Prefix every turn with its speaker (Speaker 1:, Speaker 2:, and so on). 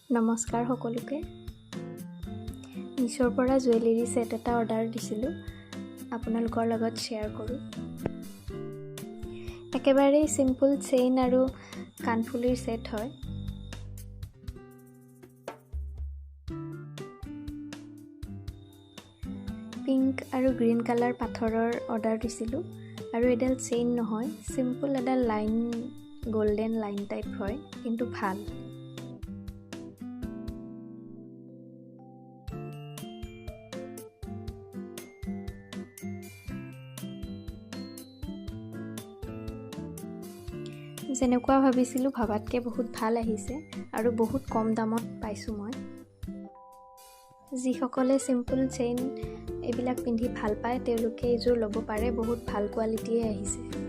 Speaker 1: নমস্কাৰ সকলোকে। মিছ'ৰ পৰা জুৱেলাৰী ছেট এটা অৰ্ডাৰ দিছিলোঁ, আপোনালোকৰ লগত শ্বেয়াৰ কৰোঁ। একেবাৰেই চিম্পল চেইন আৰু কাণফুলিৰ ছেট হয়। পিংক আৰু গ্ৰীণ কালাৰ পাথৰৰ অৰ্ডাৰ দিছিলোঁ আৰু এডাল চেইন নহয়, চিম্পল এডাল লাইন, গল্ডেন লাইন টাইপ হয়, কিন্তু ভাল। যেনেকুৱা ভাবিছিলোঁ ভবাতকৈ বহুত ভাল আহিছে আৰু বহুত কম দামত পাইছোঁ মই। যিসকলে চিম্পল চেইন এইবিলাক পিন্ধি ভাল পায়, তেওঁলোকে এইযোৰ ল'ব পাৰে, বহুত ভাল কোৱালিটিয়ে আহিছে।